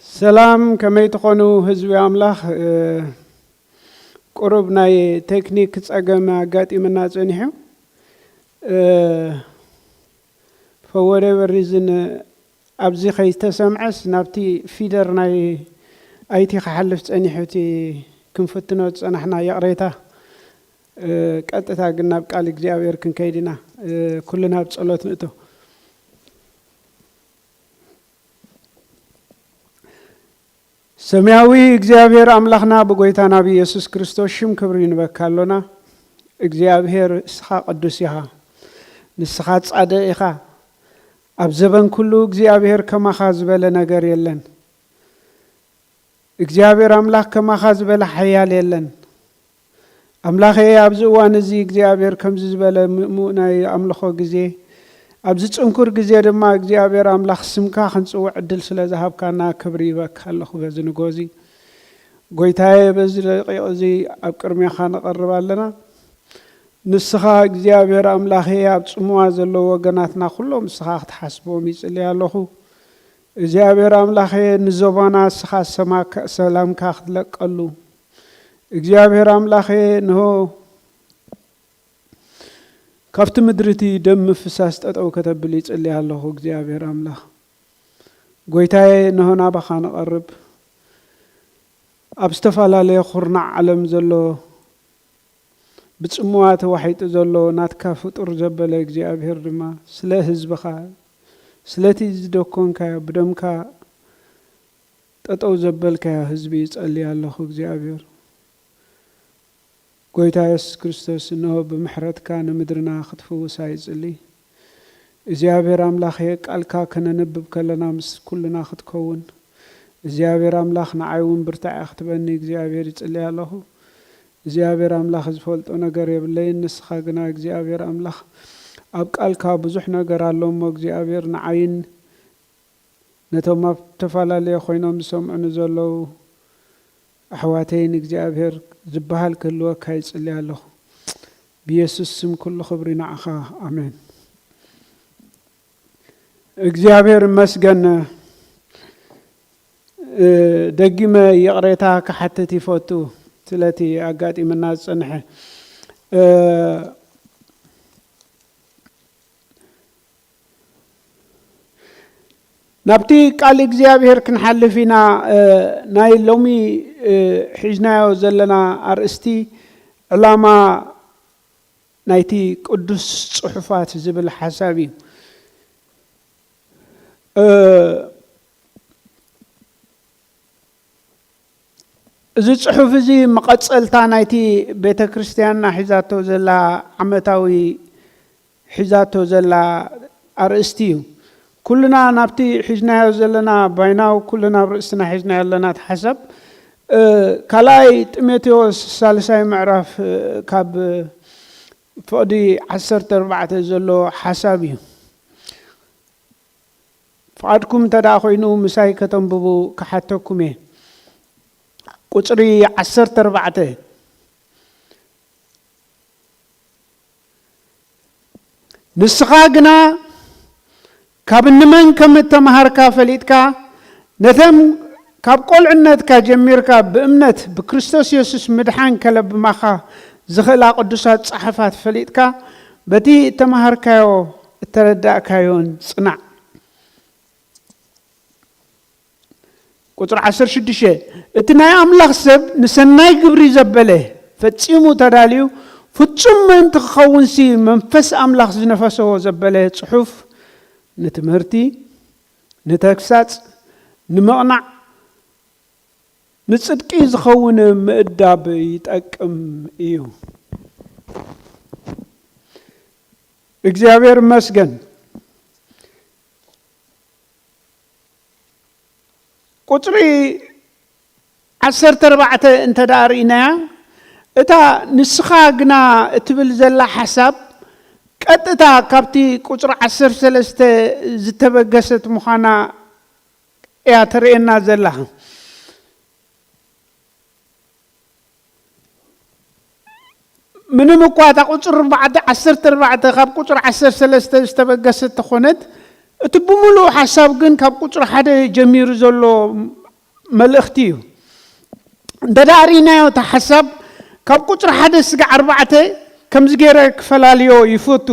ሰላም፣ ከመይ ትኾኑ ህዝቢ ኣምላኽ? እ፣ ቁሩብ ናይ ቴክኒክ ጸገም ኣጋጢምና ጸኒሑ። እ፣ for whatever reason ኣብዚ ከይተሰምዐስ ናብቲ ፊደር ናይ ኣይቲ ክሓልፍ ጸኒሑ፣ እቲ ክንፍትኖ ዝጸናሕና ይቕሬታ። እ፣ ቀጥታ ግን ናብ ቃል እግዚኣብሔር ክንከይድ ኢና። እ፣ ኩልና ኣብ ጸሎት ንእቶ። ሰማያዊ እግዚኣብሔር ኣምላኽና፣ ብጎይታና ብኢየሱስ ክርስቶስ ሽም ክብሪ ንበካ ኣሎና። እግዚኣብሔር እስኻ ቅዱስ ኢኻ፣ ንስኻ ጻድቕ ኢኻ። ኣብ ዘበን ኩሉ እግዚኣብሔር ከማኻ ዝበለ ነገር የለን። እግዚኣብሔር ኣምላኽ ከማኻ ዝበለ ሓያል የለን። ኣምላኸየ፣ ኣብዚ እዋን እዚ እግዚኣብሔር ከምዚ ዝበለ ምእሙእ ናይ ኣምልኾ ግዜ፣ ኣብዚ ጽንኩር ግዜ ድማ እግዚኣብሔር ኣምላኽ ስምካ ክንጽውዕ ዕድል ስለ ዝሃብካና ክብሪ ይበካ ኣለኹ። በዚ ንጎዚ ጎይታየ፣ በዚ ደቂቕ እዚ ኣብ ቅድሜኻ ንቐርብ ኣለና። ንስኻ እግዚኣብሔር ኣምላኸየ፣ ኣብ ጽምዋ ዘለዉ ወገናትና ኩሎም ንስኻ ክትሓስቦም ይጽልይ ኣለኹ። እግዚኣብሔር ኣምላኸየ፣ ንዞባና ንስኻ ሰማካ-፣ ሰላምካ ክትለቀሉ፣ እግዚኣብሔር ኣምላኸየ፣ ንሆ ካብቲ ምድሪ እቲ ደም ምፍሳስ ጠጠው ከተብል ይጽልይ ኣለኹ። እግዚኣብሔር ኣምላኽ፣ ጎይታየ፣ ንሆ ናባኻ ንቐርብ። ኣብ ዝተፈላለየ ኩርናዕ ዓለም ዘሎ፣ ብጽምዋ ተዋሒጡ ዘሎ ናትካ ፍጡር ዘበለ እግዚኣብሔር ድማ፣ ስለ ህዝብኻ፣ ስለቲ ዝደኮንካዮ፣ ብደምካ ጠጠው ዘበልካዮ ህዝቢ ይጸሊ ኣለኹ። እግዚኣብሔር፣ ጎይታ የሱስ ክርስቶስ፣ እንሆ ብምሕረትካ ንምድርና ክትፍውሳ ይጽሊ። እግዚኣብሔር ኣምላኸየ፣ ቃልካ ከነንብብ ከለና ምስ ኩልና ክትከውን፣ እግዚኣብሔር ኣምላኽ፣ ንዓይ እውን ብርታዐ ክትበኒ እግዚኣብሔር ይጽሊ ኣለኹ። እግዚኣብሔር ኣምላኽ፣ ዝፈልጦ ነገር የብለይን፣ ንስኻ ግና እግዚኣብሔር ኣምላኽ፣ ኣብ ቃልካ ብዙሕ ነገር ኣሎ እሞ፣ እግዚኣብሔር፣ ንዓይን ነቶም ኣብ ዝተፈላለየ ኮይኖም ዝሰምዑኒ ዘለዉ ኣሕዋተይን እግዚኣብሔር ዝበሃል ክህልወካ ይጽሊ ኣለኹ። ብየሱስ ስም ኩሉ ክብሪ ንዓኻ። ኣሜን። እግዚኣብሔር ይመስገን። እ፣ ደጊመ ይቕሬታ ክሓትት ይፈቱ ስለቲ ኣጋጢምና ዝጸንሐ። እ፣ ናብቲ ቃል እግዚኣብሔር ክንሓልፍ ኢና። እ፣ ናይ ሎሚ፣ እ፣ ሒዝናዮ ዘለና ኣርእስቲ ዕላማ ናይቲ ቅዱስ ጽሑፋት ዝብል ሓሳብ እዩ። እ፣ እዚ ጽሑፍ እዚ መቐጸልታ ናይቲ ቤተ ክርስቲያንና ሒዛቶ ዘላ ዓመታዊ ሒዛቶ ዘላ ኣርእስቲ እዩ። ኩልና ናብቲ ሒዝናዮ ዘለና ባይናው ኩልና ኣብ ርእስና ሒዝናዮ ዘለና እቲ ሓሳብ፣ እ፣ ካልኣይ ጢሞቴዎስ ሳልሳይ ምዕራፍ፣ እ፣ ካብ ፍቕዲ ዓሰርተ ኣርባዕተ ዘሎ ሓሳብ እዩ። ፍቓድኩም እንተ ደኣ ኮይኑ ምሳይ ከተንብቡ ክሓተኩም እየ። ቁጽሪ ዓሰርተ ኣርባዕተ። ንስኻ ግና ካብ እንመን ከም እተመሃርካ ፈሊጥካ፣ ነተን ካብ ቈልዕነትካ ጀሚርካ ብእምነት ብክርስቶስ የሱስ ምድሓን ከለብማኻ ዝኽእላ ቅዱሳት ጸሓፋት ፈሊጥካ፣ በቲ እተመሃርካዮ እተረዳእካዮን ጽናዕ። ቁጽሪ ዓሰርተ ሽዱሽተ፣ እቲ ናይ ኣምላኽ ሰብ ንሰናይ ግብሪ ዘበለ ፈጺሙ ተዳልዩ ፍጹም ምእንቲ ክኸውንሲ መንፈስ ኣምላኽ ዝነፈሰዎ ዘበለ ጽሑፍ ንትምህርቲ፣ ንተግሳጽ፣ ንምቕናዕ፣ ንጽድቂ ዝኸውን ምእዳብ ይጠቅም እዩ። እግዚኣብሔር ይመስገን። ቁጽሪ ዓሰርተ ኣርባዕተ እንተ ደኣ ርኢናያ፣ እታ ንስኻ ግና እትብል ዘላ ሓሳብ ቀጥታ ካብቲ ቁጽሪ ዓሰርተ ሰለስተ ዝተበገሰት ምዃና እያ ተርእየና ዘላ። ምንም እኳ እታ ቁጽሪ ኣርባዕተ፣ ዓሰርተ ኣርባዕተ ካብ ቁጽሪ ዓሰርተ ሰለስተ ዝተበገሰት ተኾነት፣ እቲ ብምሉእ ሓሳብ ግን ካብ ቁጽሪ ሓደ ጀሚሩ ዘሎ መልእኽቲ እዩ። እንተ ደኣ ርኢናዮ እቲ ሓሳብ ካብ ቁጽሪ ሓደ ስጋዕ ኣርባዕተ ከምዚ ገይረ ክፈላልዮ ይፈቱ።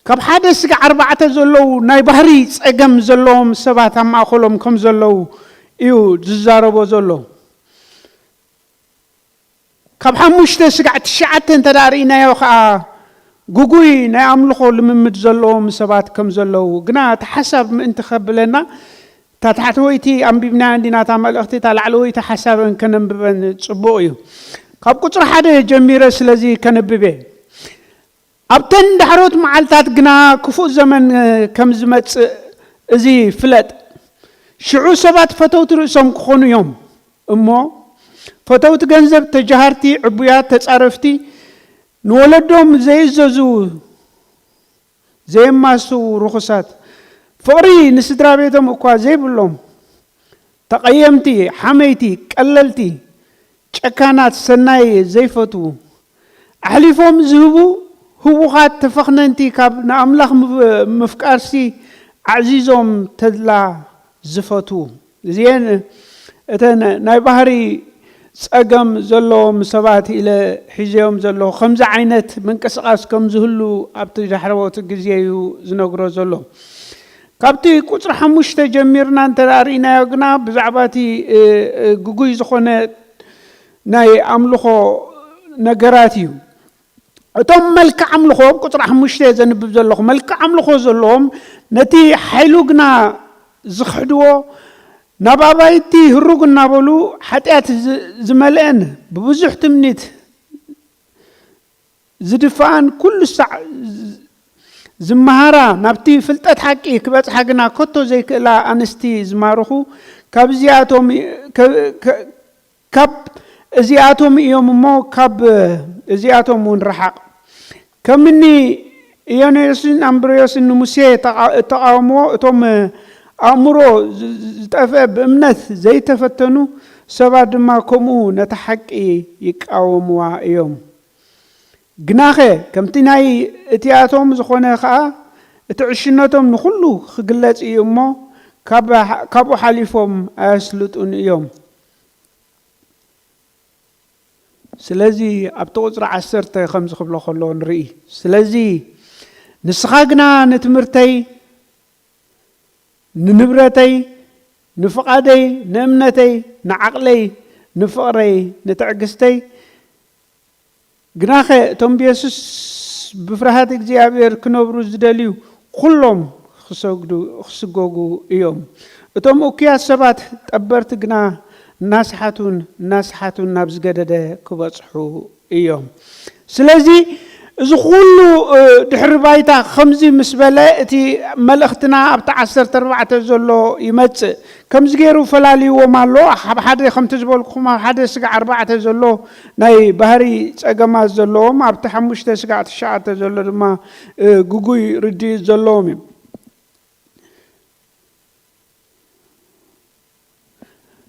ካብ ሓደ ስጋዕ ኣርባዕተ ዘለዉ ናይ ባህሪ ጸገም ዘለዎም ሰባት ኣብ ማእከሎም ከም ዘለዉ እዩ ዝዛረቦ ዘሎ። ካብ ሓሙሽተ ስጋዕ ትሽዓተ እንተ ደኣ ርኢናዮ ኸኣ ግጉይ ናይ ኣምልኾ ልምምድ ዘለዎም ሰባት ከም ዘለዉ ግና እቲ ሓሳብ ምእንቲ ከብለና እታ ታሕተወይቲ ኣንቢብናያ እንዲና እታ መልእኽቲ እታ ላዕለወይቲ ሓሳበን ከነንብበን ጽቡቕ እዩ። ካብ ቁጽሪ ሓደ ጀሚረ ስለዚ ከነብብ እየ። ኣብተን ዳሕሮት መዓልታት ግና ክፉእ ዘመን ከም ዝመጽእ እዚ ፍለጥ። ሽዑ ሰባት ፈተውቲ ርእሶም ክኾኑ እዮም እሞ፣ ፈተውቲ ገንዘብ፣ ተጃሃርቲ፣ ዕቡያት፣ ተጻረፍቲ፣ ንወለዶም ዘይእዘዙ፣ ዘየማስዉ፣ ርኹሳት፣ ፍቕሪ ንስድራ ቤቶም እኳ ዘይብሎም፣ ተቐየምቲ፣ ሓመይቲ፣ ቀለልቲ፣ ጨካናት፣ ሰናይ ዘይፈትዉ፣ ኣሕሊፎም ዝህቡ ህዉኻት፣ ተፈኽነንቲ፣ ካብ ንኣምላኽ ምፍ-፣ ምፍቃርሲ ኣዕዚዞም ተድላ ዝፈትዉ። እዚኤን እተን ናይ ባህሪ ጸገም ዘለዎም ሰባት ኢለ ሒዘዮም ዘለኹ። ከምዚ ዓይነት ምንቅስቓስ ከም ዝህሉ ኣብቲ ዳሕረዎት ግዜ እዩ ዝነግሮ ዘሎ። ካብቲ ቁጽሪ ሓሙሽተ ጀሚርና እንተ ደኣ ርኢናዮ ግና ብዛዕባ እቲ፣ እ፣ እ፣ ግጉይ ዝኾነ ናይ ኣምልኾ ነገራት እዩ። እቶም መልክዕ ኣምልኾ፣ ኣብ ቁጽሪ ሓሙሽተ እየ ዘንብብ ዘለኹ፣ መልክዕ ኣምልኾ ዘለዎም ነቲ ሓይሉ ግና ዝኽሕድዎ፣ ናብ ኣባይቲ ህሩግ እናበሉ ሓጢኣት ዝ-፣ ዝመልአን ብብዙሕ ትምኒት ዝድፍኣን ኩሉ ሳዕ ዝመሃራ ናብቲ ፍልጠት ሓቂ ክበጽሓ ግና ከቶ ዘይክእላ ኣንስቲ ዝማርኹ ካብዚኣቶም እ-፣ ከ-፣ ከ-፣ ካብ እዚኣቶም እዮም እሞ ካብ እዚኣቶም እውን ረሓቕ። ከም እኒ ኢዮንዮስን ኣምብርዮስን ንሙሴ እተቓ-፣ እተቓወምዎ እቶም ኣእምሮ ዝ-፣ ዝጠፍአ ብእምነት ዘይተፈተኑ ሰባት ድማ ከምኡ ነታ ሓቂ ይቃወምዋ እዮም። ግናኸ ከምቲ ናይ እቲኣቶም ዝኾነ ኸኣ እቲ ዕሽነቶም ንኹሉ ክግለጽ እዩ እሞ ካብ-፣ ካብኡ ሓሊፎም ኣየስልጡን እዮም። ስለዚ ኣብቲ ቁጽሪ ዓሰርተ ከምዚ ክብሎ ከሎ ንርኢ። ስለዚ ንስኻ ግና ንትምህርተይ፣ ንንብረተይ፣ ንፍቓደይ፣ ንእምነተይ፣ ንዓቕለይ፣ ንፍቕረይ፣ ንትዕግስተይ፣ ግናኸ እቶም ብየሱስ ብፍርሃት እግዚኣብሔር ክነብሩ ዝደልዩ ኩሎም ክሰግዱ፣ ክስጎጉ እዮም። እቶም እኩያት ሰባት ጠበርቲ ግና እናስሓቱን እናስሓቱን ናብ ዝገደደ ክበጽሑ እዮም። ስለዚ እዚ ኩሉ፣ እ፣ ድሕሪ ባይታ ከምዚ ምስ በለ እቲ መልእኽትና ኣብቲ ዓሰርተ ኣርባዕተ ዘሎ ይመጽእ። ከምዚ ገይሩ ፈላልይዎም ኣሎ። ኣብ ሓደ ከምቲ ዝበልኩኹም ኣብ ሓደ ስጋዕ ኣርባዕተ ዘሎ ናይ ባህሪ ጸገማት ዘለዎም፣ ኣብቲ ሓሙሽተ ስጋዕ ትሽዓተ ዘሎ ድማ፣ እ፣ ግጉይ ርድኢት ዘለዎም እዮም።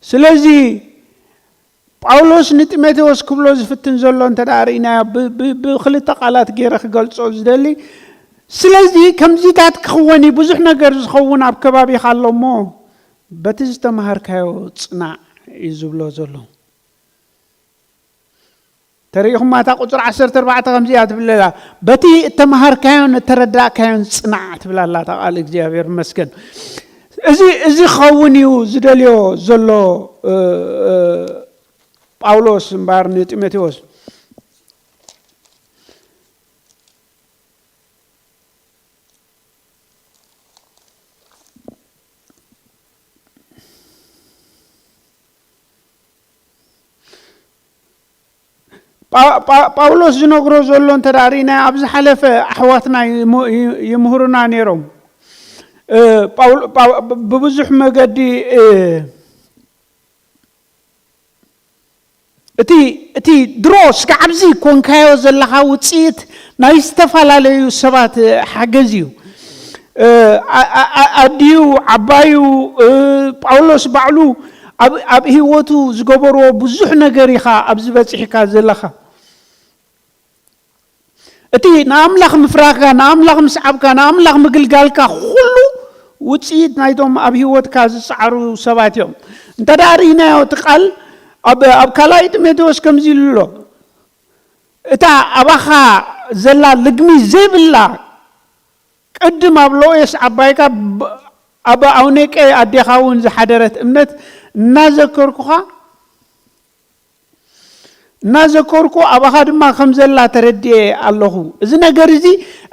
ስለዚ ጳውሎስ ንጢሞቴዎስ ክብሎ ዝፍትን ዘሎ እንተ ደኣ ርኢናዮ፣ ብ-፣ ብ-፣ ብኽልተ ቃላት ገይረ ክገልጾ ዝደሊ፣ ስለዚ ከምዚታት ክኸውን እዩ፣ ብዙሕ ነገር ዝኸውን ኣብ ከባቢኻ ኣሎ እሞ፣ በቲ ዝተምሃርካዮ ጽናዕ እዩ ዝብሎ ዘሎ። ተሪኢኹማ እታ ቁጽሪ ዓሰርተ ኣርባዕተ ከምዚ እያ ትብል ኣላ። በቲ እተምሃርካዮን እተረዳእካዮን ጽናዕ ትብል ኣላ እታ ቃል እግዚኣብሔር ይመስገን። እዚ፣ እዚ ክኸውን እዩ ዝደልዮ ዘሎ፣ እ፣ እ፣ ጳውሎስ እምበኣር ንጢሞቴዎስ። ጳ-፣ ጳ-፣ ጳውሎስ ዝነግሮ ዘሎ እንተ ደኣ ርኢናዮ፣ ኣብ ዝሓለፈ ኣሕዋትና ይም-፣ ይ-፣ ይምህሩና ነይሮም። እ፣ ጳውል-፣ ጳው-፣ ብ-፣ ብብዙሕ መገዲ፣ እ፣ እቲ፣ እቲ ድሮ ስጋዕ ኣብዚ ኮንካዮ ዘለኻ ውጽኢት ናይ ዝተፈላለዩ ሰባት ሓገዝ እዩ። እ፣ ኣ-፣ ኣ-፣ ኣ-፣ ኣዲኡ፣ ዓባዩ፣ እ፣ ጳውሎስ ባዕሉ ኣብ፣ ኣብ ህይወቱ ዝገበርዎ ብዙሕ ነገር ኢኻ ኣብዚ በጺሕካ ዘለኻ። እቲ ንኣምላኽ ምፍራህካ፣ ንኣምላኽ ምስዓብካ፣ ንኣምላኽ ምግልጋልካ ኩሉ ውፅኢት ናይቶም ኣብ ህይወትካ ዝፀዓሩ ሰባት እዮም። እንተ ደኣ ርኢናዮ እቲ ቃል ኣብ ኣብ ካልኣይ ጢሞቴዎስ ከምዚ ኢሉ ኣሎ፣ እታ ኣባኻ ዘላ ልግሚ ዘይብላ ቅድም ኣብ ሎኤስ ዓባይካ ብ- ኣብ ኣውኔቄ ኣዴኻ እውን ዝሓደረት እምነት እናዘከርኩኻ እናዘከርኩ ኣባኻ ድማ ከም ዘላ ተረዲኤ ኣለኹ። እዚ ነገር እዚ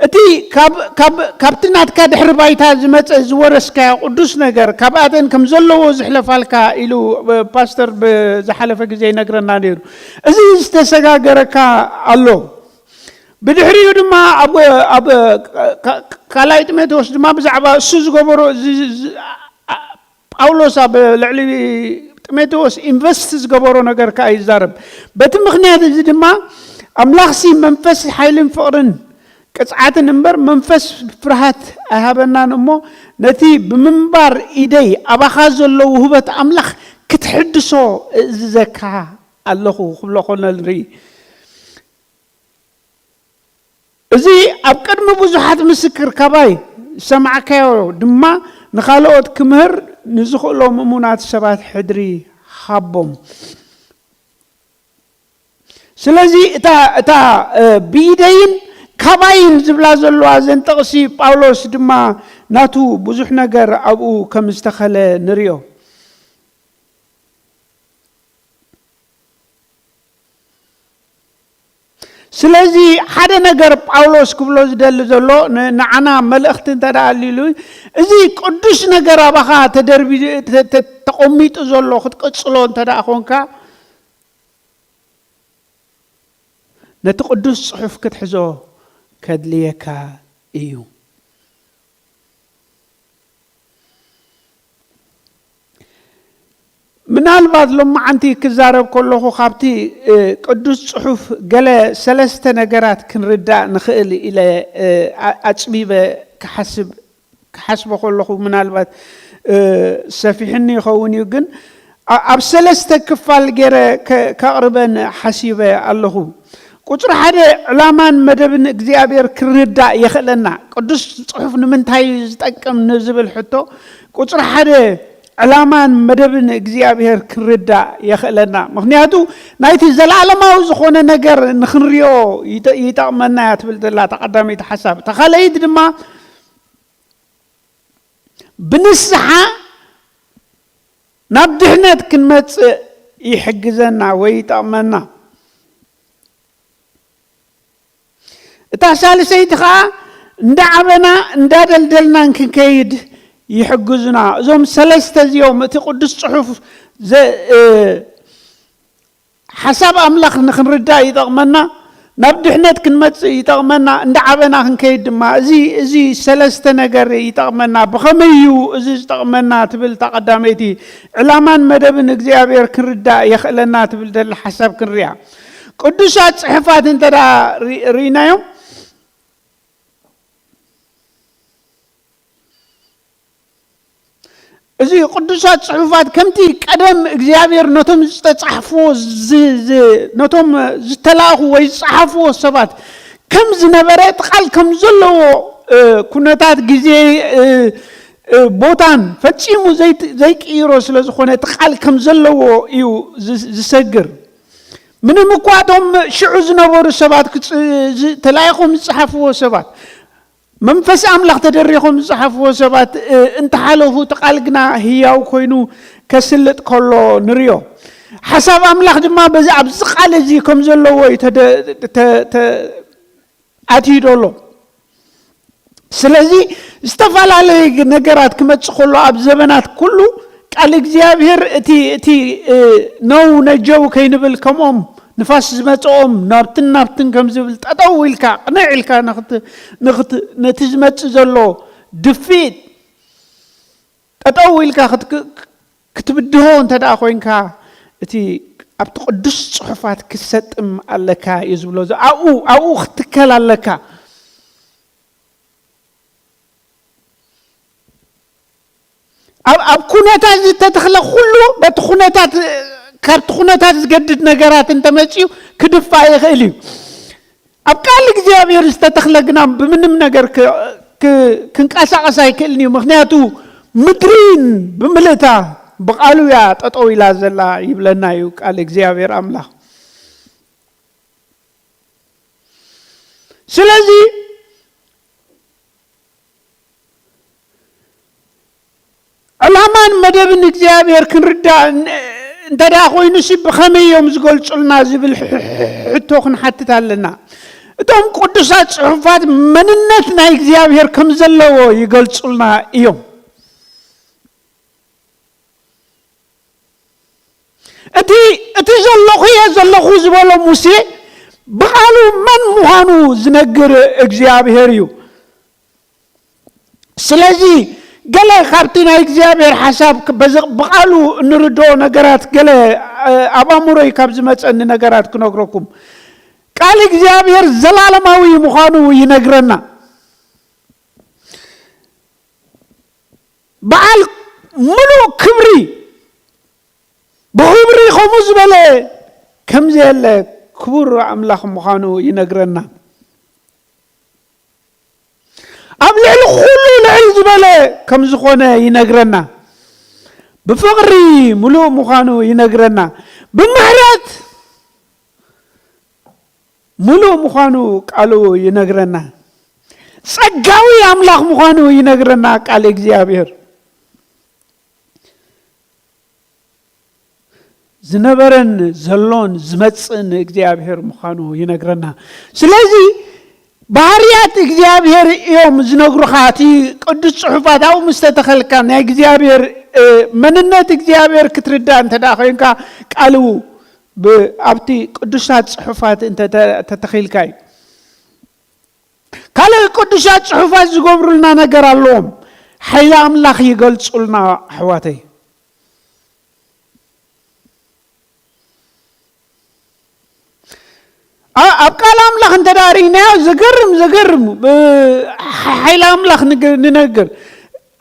እቲ ካብ- ካብ- ካብቲ ናትካ ድሕሪ ባይታ ዝመፀ ዝወረስካዮ ቅዱስ ነገር ካብኣተን ከም ዘለዎ ዝሕለፋልካ ኢሉ ብ- ፓስተር ብዝሓለፈ ግዜ ይነግረና ነይሩ። እዚ ዝተሰጋገረካ ኣሎ። ብድሕሪኡ ድማ ኣብ ኣብ ካልኣይ ጢሞቴዎስ ድማ ብዛዕባ እሱ ዝገበሮ እዚ- እዚ- ጳውሎስ ኣብ ልዕሊ ጢሞቴዎስ ኢንቨስት ዝገበሮ ነገር ከኣ ይዛረብ። በቲ ምኽንያት እዚ ድማ ኣምላኽሲ መንፈስ ሓይልን ፍቕርን ቅጽዓትን እምበር መንፈስ ፍርሃት ኣይሃበናን እሞ ነቲ ብምንባር ኢደይ ኣባኻ ዘሎ ውህበት ኣምላኽ ክትሕድሶ እእዝዘካ ኣለኹ ክብሎ ከሎ ንርኢ። እዚ ኣብ ቅድሚ ብዙሓት ምስክር ካባይ ዝሰማዕካዮ ድማ ንኻልኦት ክምህር ንዝኽእሎም እሙናት ሰባት ሕድሪ ሃቦም። ስለዚ እታ እታ ብኢደይን ካባይን ዝብላ ዘለዋ ዘን ጥቕሲ ጳውሎስ ድማ ናቱ ብዙሕ ነገር ኣብኡ ከም ዝተኸለ ንሪኦ። ስለዚ ሓደ ነገር ጳውሎስ ክብሎ ዝደሊ ዘሎ ንዓና መልእኽቲ እንተ ደኣ ኣልሉ እዚ ቅዱስ ነገር ኣባኻ ተደርቢ ተቐሚጡ ዘሎ ክትቅጽሎ እንተ ደኣ ኾንካ ነቲ ቅዱስ ጽሑፍ ክትሕዞ ከድልየካ እዩ። ምናልባት ሎማዓንቲ ክዛረብ ከለኹ ካብቲ ቅዱስ ጽሑፍ ገለ ሰለስተ ነገራት ክንርዳእ ንኽእል ኢለ ኣጽቢበ ክሓስብ ክሓስቦ ከለኹ ምናልባት ሰፊሕኒ ይኸውን እዩ፣ ግን ኣብ ሰለስተ ክፋል ገይረ ከቕርበን ሓሲበ ኣለኹ። ቁፅሪ ሓደ ዕላማን መደብን እግዚኣብሔር ክንርዳእ የኽእለና። ቅዱስ ጽሑፍ ንምንታይ እዩ ዝጠቅም ንዝብል ሕቶ ቁፅሪ ሓደ ዕላማን መደብን እግዚኣብሔር ክንርዳእ የኽእለና። ምኽንያቱ ናይቲ ዘለዓለማዊ ዝኾነ ነገር ንኽንሪኦ ይጠቕመና እያ ትብል ዘላ ተቐዳመይቲ ሓሳብ። ተኻለይት ድማ ብንስሓ ናብ ድሕነት ክንመጽእ ይሕግዘና ወይ ይጠቕመና። እታ ሳልሰይቲ ኸዓ እንዳዓበና እንዳደልደልናን ክንከይድ ይሕግዙና። እዞም ሰለስተ እዚኦም እቲ ቅዱስ ጽሑፍ ሓሳብ ኣምላኽ ንኽንርዳእ ይጠቕመና፣ ናብ ድሕነት ክንመጽእ ይጠቕመና፣ እንዳዓበና ክንከይድ ድማ እዚ እዚ ሰለስተ ነገር ይጠቕመና። ብኸመይ እዩ እዚ ዝጠቕመና ትብል እታ ቀዳመይቲ ዕላማን መደብን እግዚኣብሔር ክንርዳእ የኽእለና ትብል ዘላ ሓሳብ ክንሪኣ። ቅዱሳት ጽሑፋት እንተ ደኣ ርኢናዮም እዚ ቅዱሳት ጽሑፋት ከምቲ ቀደም እግዚኣብሔር ነቶም ዝተጻሕፍዎ ነቶም ዝተላእኹ ወይ ዝጸሓፍዎ ሰባት ከም ዝነበረ እቲ ቃል ከም ዘለዎ ኩነታት ግዜ ቦታን ፈጺሙ ዘይቅይሮ ስለ ዝኾነ እቲ ቃል ከም ዘለዎ እዩ ዝሰግር። ምንም እኳ እቶም ሽዑ ዝነበሩ ሰባት ተላኢኾም ዝጸሓፍዎ ሰባት መንፈስ ኣምላኽ ተደሪኾም ዝጸሓፍዎ ሰባት እንተሓለፉ እቲ ቃል ግና ህያው ኮይኑ ከስልጥ ከሎ ንርዮ። ሓሳብ ኣምላኽ ድማ በዚ ኣብዚ ቃል እዚ ከም ዘለዎ እዩ ኣትዩ ዘሎ። ስለዚ ዝተፈላለየ ነገራት ክመጽእ ከሎ ኣብ ዘበናት ኩሉ ቃል እግዚኣብሔር እቲ እቲ ነው ነጀው ከይንብል ከምኦም ንፋስ ዝመጽኦም ናብትን ናብትን ከም ዝብል ጠጠው ኢልካ ቅንዕ ኢልካ ነቲ ዝመጽእ ዘሎ ድፊት ጠጠው ኢልካ ክትብድሆ እንተ ደኣ ኮይንካ እቲ ኣብቲ ቅዱስ ጽሑፋት ክሰጥም ኣለካ እዩ ዝብሎ። ኣብኡ ኣብኡ ክትከል ኣለካ። ኣብ ኩነታት ዝተተኽለ ኩሉ በቲ ኩነታት ካብቲ ኩነታት ዝገድድ ነገራት እንተመፅዩ ክድፋእ ይኽእል እዩ። ኣብ ቃል እግዚኣብሔር ዝተተኽለ ግና ብምንም ነገር ክ-፣ ክ-፣ ክንቀሳቐስ ኣይክእልን እዩ። ምኽንያቱ ምድሪን ብምልእታ ብቓሉ እያ ጠጠው ኢላ ዘላ ይብለና እዩ ቃል እግዚኣብሔር ኣምላኽ። ስለዚ ዕላማን መደብን እግዚኣብሔር ክንርዳእ ን-፣ እንተ ደኣ ኮይኑሲ ብኸመይ እዮም ዝገልጹልና ዝብል ሕ-፣ ሕ-፣ ሕቶ ክንሓትት ኣለና። እቶም ቅዱሳት ጽሑፋት መንነት ናይ እግዚኣብሔር ከም ዘለዎ ይገልጹልና እዮም። እቲ፣ እቲ ዘለኹ እየ ዘለኹ ዝበሎ ሙሴ ብቓሉ መን ምዃኑ ዝነግር እግዚኣብሔር እዩ። ስለዚ ገለ ካብቲ ናይ እግዚኣብሔር ሓሳብ ክ-፣ በዚ-፣ ብቓሉ እንርድኦ ነገራት ገለ፣ እ፣ ኣብ ኣእምሮይ ካብ ዝመጸኒ ነገራት ክነግረኩም። ቃል እግዚኣብሔር ዘላለማዊ ምዃኑ ይነግረና። በዓል ምሉእ ክብሪ፣ ብኽብሪ ከምኡ ዝበለ ከም ዘየለ ክቡር ኣምላኽ ምዃኑ ይነግረና። ኣብ ልዕሊ ኩሉ ልዕል ዝበለ ከም ዝኾነ ይነግረና። ብፍቕሪ ምሉእ ምዃኑ ይነግረና። ብምሕረት ምሉእ ምዃኑ ቃሉ ይነግረና። ጸጋዊ ኣምላኽ ምዃኑ ይነግረና ቃል እግዚኣብሔር። ዝነበረን ዘሎን ዝመጽእን እግዚኣብሔር ምዃኑ ይነግረና። ስለዚ ባህርያት እግዚኣብሔር እዮም ዝነግሩኻ። እቲ ቅዱስ ጽሑፋት ኣብኡ ምስ ተተኸልካ ናይ እግዚኣብሔር፣ እ፣ መንነት እግዚኣብሔር ክትርዳእ እንተ ደኣ ኮይንካ ቃሉ ብ-፣ ኣብቲ ቅዱሳት ጽሑፋት እንተ ተ-፣ ተተኺልካ እዩ። ካልእ ቅዱሳት ጽሑፋት ዝገብሩልና ነገር ኣለዎም። ሓይሊ ኣምላኽ ይገልጹልና ኣሕዋተይ። ኣ-፣ ኣብ ቃል ኣምላኽ እንተ ደኣ ርኢናዮ ዘገርም፣ ዘገርም፣ ብ-፣ ሓይሊ ኣምላኽ ንግ-፣ ንነግር።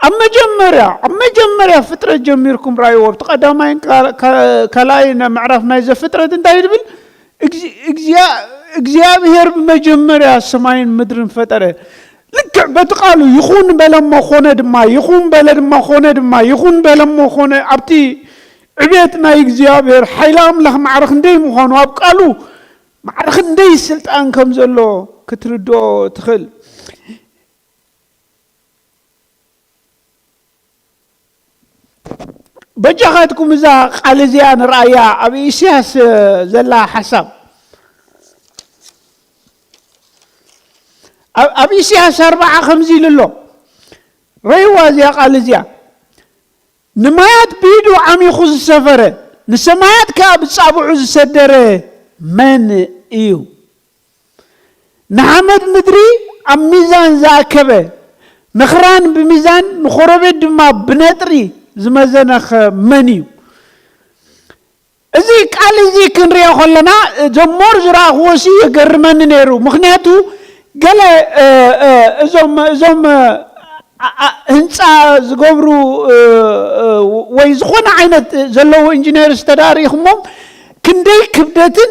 ኣብ መጀመርያ፣ ኣብ መጀመርያ ፍጥረት ጀሚርኩም ርኣይዎ። ኣብቲ ቀዳማይን ካ-፣ ካ-፣ ካልኣይን ምዕራፍ ናይ ዘፍጥረት እንታይ ይብል? እግዚ-፣ እግዚኣብ-፣ እግዚኣብሔር ብመጀመርያ ሰማይን ምድርን ፈጠረ። ልክዕ በቲ ቃሉ ይኹን በለ እሞ ኾነ ድማ፣ ይኹን በለ ድማ ኾነ ድማ፣ ይኹን በለ እሞ ኾነ። ኣብቲ ዕቤት ናይ እግዚኣብሔር ሓይሊ ኣምላኽ ማዕረ ክንደይ ምዃኑ ኣብ ቃሉ ማዕረ ክንደይ ስልጣን ከም ዘሎ ክትርድኦ ትኽእል። በጃኻትኩም እዛ ቃል እዚኣ ንርኣያ፣ ኣብ ኢሳያስ ዘላ ሓሳብ። ኣብ፣ ኣብ ኢሳያስ ኣርብዓ ከምዚ ኢሉ ኣሎ። ረይዋ እዚኣ ቃል እዚኣ። ንማያት ብኢዱ ዓሚኹ ዝሰፈረ፣ ንሰማያት ከኣ ብጻብዑ ዝሰደረ መን እዩ? ንሓመድ ምድሪ ኣብ ሚዛን ዝኣከበ፣ ንኽራን ብሚዛን፣ ንኾረቤት ድማ ብነጥሪ ዝመዘነኸ መን እዩ? እዚ ቃል እዚ ክንሪኦ ከለና፣ እዞም ሞር ዝረኣኽዎሲ የገርመኒ ነይሩ። ምኽንያቱ፣ ገለ፣ እ፣ እ፣ እዞም፣ እዞም፣ እ፣ ኣ-፣ ኣ-፣ ህንጻ ዝገብሩ፣ እ፣ እ፣ ወይ ዝኾነ ዓይነት ዘለዉ ኢንጂነርስ ተዳሪኹሞም ክንደይ ክብደትን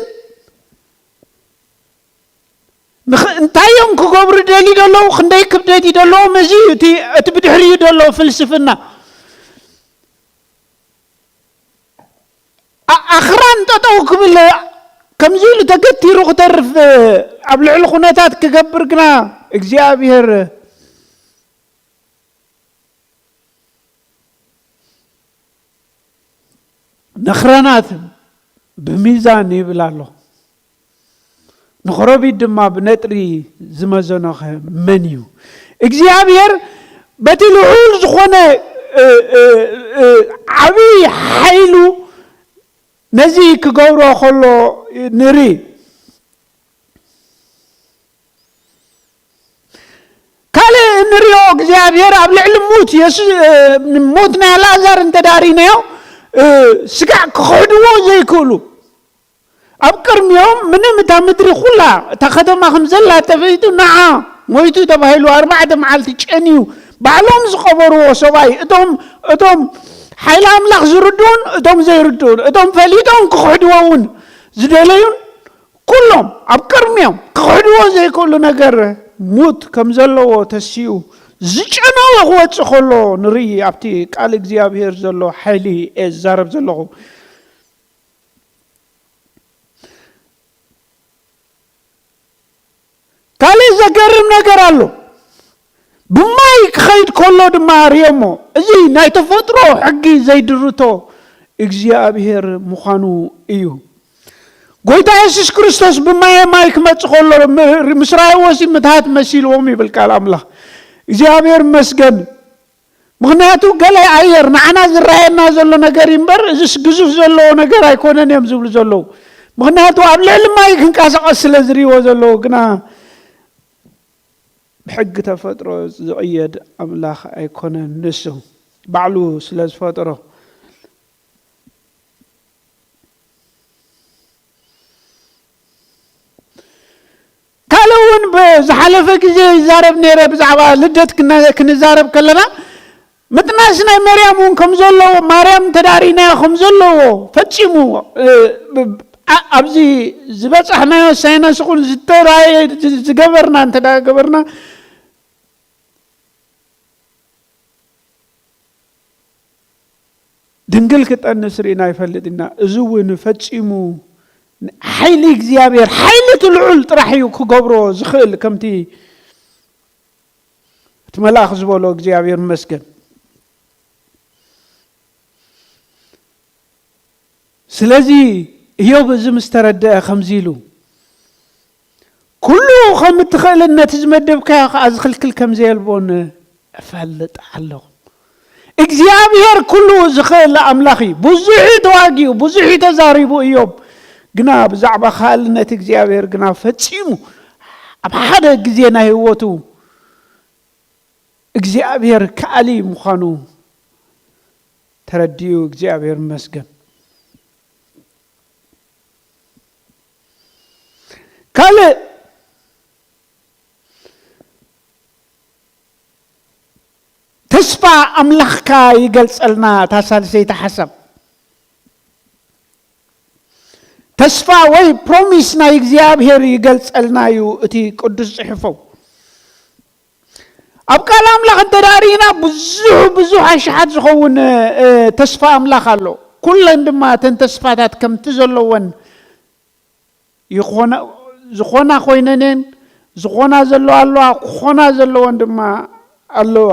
ንኽ-፣ እንታይ እዮም ክገብሩ ደልዩ ዘለዉ፣ ክንደይ ክብደት እዩ ዘለዎም፣ እዚ እዩ እቲ፣ እቲ ብድሕሪኡ ዘሎ ፍልስፍና። ኣ-፣ ኣኽራን ጠጠው ክብል ከምዚ ኢሉ ተገቲሩ ክተርፍ ኣብ ልዕሊ ኩነታት ክገብር ግና እግዚኣብሔር ነኽራናት ብሚዛን ይብል ኣሎ። ንኸረቢት ድማ ብነጥሪ ዝመዘኖኸ መን እዩ? እግዚኣብሔር በቲ ልዑል ዝኾነ፣ እ፣ እ፣ እ፣ ዓብዪ ሓይሉ ነዚ ክገብሮ ከሎ ንርኢ። ካልእ እንሪኦ እግዚኣብሔር ኣብ ልዕሊ ሙት የሱ-፣ እ፣ ሙት ናይ ኣልኣዛር እንተዳሪናዮ፣ እ፣ ስጋዕ ክኽሕድዎ ዘይክእሉ። ኣብ ቅድሚኦም ምንም እታ ምድሪ ኩላ፣ እታ ከተማ ከም ዘላ ተፈሊጡ፣ ንዓ ሞይቱ ተባሂሉ ኣርባዕተ መዓልቲ ጨንዩ፣ ባዕሎም ዝቐበርዎ ሰብኣይ፣ እቶም፣ እቶም ሓይሊ ኣምላኽ ዝርድኡን እቶም ዘይርድኡን፣ እቶም ፈሊጦም ክኽሕድዎ እውን ዝደለዩን፣ ኩሎም ኣብ ቅድሚኦም ክኽሕድዎ ዘይክእሉ ነገር ሙት ከም ዘለዎ ተሲኡ ዝጨነወ ክወጽእ ከሎ ንርኢ። ኣብቲ ቃል እግዚኣብሔር ዘሎ ሓይሊ እየ ዝዛረብ ዘለኹ። ካልእ ዘገርም ነገር ኣሎ። ብማይ ክኸይድ ከሎ ድማ ርእዮሞ። እዚ ናይ ተፈጥሮ ሕጊ ዘይድርቶ እግዚኣብሔር ምዃኑ እዩ። ጎይታ የሱስ ክርስቶስ ብማየ ማይ ክመጽእ ከሎ ም-፣ ምስ ረኣይዎሲ ምትሃት መሲልዎም ይብል ቃል ኣምላኽ። እግዚኣብሔር ይመስገን። ምኽንያቱ ገለ ኣየር ንዓና ዝረኣየና ዘሎ ነገር እዩ እምበር፣ እዚስ ግዙፍ ዘለዎ ነገር ኣይኮነን እዮም ዝብሉ ዘለዉ። ምኽንያቱ ኣብ ልዕሊ ማይ ክንቀሳቐስ ስለ ዝርእይዎ ዘለዉ፣ ግና ብሕጊ ተፈጥሮ ዝቕየድ ኣምላኽ ኣይኮነን። ንሱ ባዕሉ ስለ ዝፈጠሮ። ካልእ እውን ብዝሓለፈ ግዜ ይዛረብ ነይረ፣ ብዛዕባ ልደት ክነ-፣ ክንዛረብ ከለና ምጥናስ ናይ መርያም እውን ከም ዘለዎ፣ ማርያም እንተ ደኣ ርኢናዮ ከም ዘለዎ ፈጺሙ፣ እ፣ ብ-፣ ብ-፣ ኣ-፣ ኣብዚ ዝበጻሕናዮ ሳይንስ ይኹን ዝተራእየ ዝ-፣ ዝገበርና እንተ ደኣ ገበርና፣ ድንግል ክጠንስ ርኢና ይፈልጥ ኢና። እዚ እውን ፈጺሙ ሓይሊ እግዚኣብሔር፣ ሓይሊ እቲ ልዑል ጥራሕ እዩ ክገብሮ ዝኽእል፣ ከምቲ እቲ መልኣኽ ዝበሎ። እግዚኣብሔር ይመስገን። ስለዚ እዮብ እዚ ምስ ተረድአ ከምዚ ኢሉ፣ "ኩሉ ከም እትኽእልን ነቲ ዝመደብካዮ ከኣ ዝኽልክል ከም ዘየልቦን እፈልጥ ኣለኹ።" እግዚኣብሔር ኩሉ ዝኽእል ኣምላኽ እዩ። ብዙሕ እዩ ተዋጊኡ፣ ብዙሕ እዩ ተዛሪቡ እዮብ። ግና ብዛዕባ ከኣልነት እግዚኣብሔር ግና ፈጺሙ ኣብ ሓደ ግዜ ናይ ህይወቱ እግዚኣብሔር ከኣሊ ምዃኑ ተረዲኡ፣ እግዚኣብሔር ይመስገን። ካልእ ተስፋ ኣምላኽካ ይገልጸልና። እታ ሳልሰይቲ ሓሳብ ተስፋ ወይ ፕሮሚስ ናይ እግዚኣብሔር ይገልጸልና እዩ እቲ ቅዱስ ጽሑፎ። ኣብ ቃል ኣምላኽ እንተ ደኣ ርኢና ብዙሕ፣ ብዙሕ ኣሽሓት ዝኸውን፣ እ፣ ተስፋ ኣምላኽ ኣሎ። ኩለን ድማ እተን ተስፋታት ከምቲ ዘለወን ይኾና፣ ዝኾና ኮይነን እየን፣ ዝኾና ዘለዋ ኣለዋ፣ ክኾና ዘለወን ድማ ኣለዋ።